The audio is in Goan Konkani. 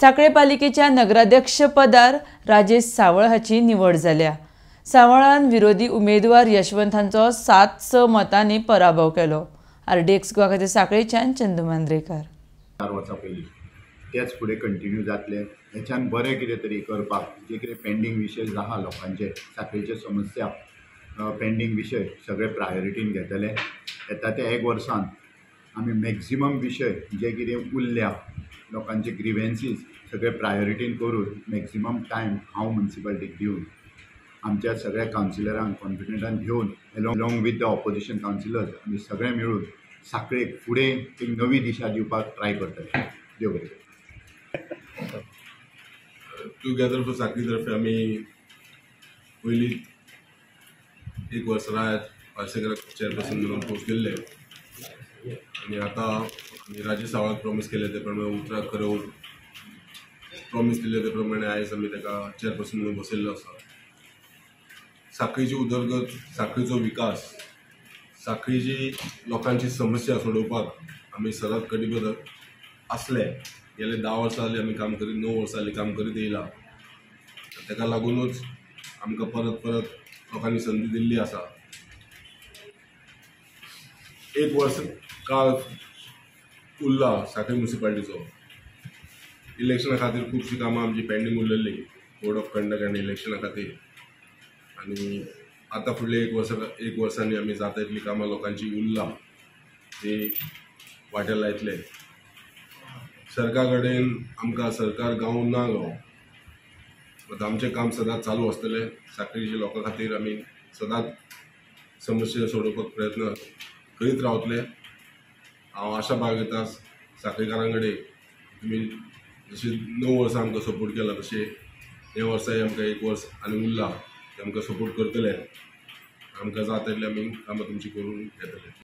सांखळे पालिकेच्या नगराध्यक्ष पदार राजेश सावळ हाची निवड जाल्या. सावळान विरोधी उमेदवार यशवंत हांचो 7-6 मतांनी पराभव केलो. आरडीएक्स गोवा खातीर सांखळेच्यान चंदू मांद्रेकार. 4 वर्सां पयलीं तेच फुडें कंटिन्यू जातले. हेच्यान बरें कितें तरी करपाक जे कितें पेंडींग विशय आहा लोकांचे, सांखळेचे समस्या पेंडींग विशय सगळे प्रायोरिटीन घेतले. येता त्या एक वर्सान आमी मॅक्झिमम विशय जे कितें उरल्या लोकांचे ग्रिवेन्सीस सगळे प्रायोरिटीन करून मॅक्झिमम टायम हांव म्युनिसिपालिटीक दिवन आमच्या सगळ्या कावन्सिलरांक कॉन्फिडंटान घेवन along with the opposition councillors आमी सगळे मेळून सांखळेक फुडें एक नवी दिशा दिवपाक ट्राय करतले. देव बरें. टुगेदर फॉर सांखळी तर्फे आमी पयलीं एक वर्स रायत पार्सेकर चेअरपर्सन म्हणून पोस्ट दिल्ले आनी आतां आमी राजेश सावळाक प्रॉमीस केले ते प्रमाणे उतराक खरें प्रॉमीस दिल्ले ते प्रमाणे आयज आमी ताका चेअरपर्सन म्हणून बसयल्लो आसा. सांखळीची उदरगत, सांखळीचो विकास, सांखळीची लोकांची समस्या सोडोवपाक आमी सदांच कटिबद्ध आसले. गेले 10 वर्सां जालीं आमी काम करीत, 9 वर्सां जालीं काम करीत येयला. ताका लागुनूच आमकां परत परत लोकांनी संदी दिल्ली आसा. एक वर्स काळ उरला सांखळी म्युनिसिपालिटीचो. इलेक्शना खातीर खुबशीं कामां आमची पेंडींग उरलेली, कोड ऑफ कंडक्ट आनी इलेक्शना खातीर. आनी आतां फुडले एक वर्सांनी आमी जाता इतलीं कामां लोकांची उरला ती वाट्याक लायतले. सरकार कडेन आमकां सरकार गावूं ना गावूं, बट आमचें काम सदांच चालू आसतलें. सांखळीच्या लोकां खातीर आमी सदांच समस्या सोडोवपाक प्रयत्न करीत रावतले. हांव आशा बाळगिता सांखळीकारां कडेन तुमी जशी 9 वर्सां आमकां सपोर्ट केला तशें हे वर्साय आमकां एक वर्स आनी उरला ते आमकां सपोर्ट करतले. आमकां जाता तितलें आमी कामां तुमची करून घेतले.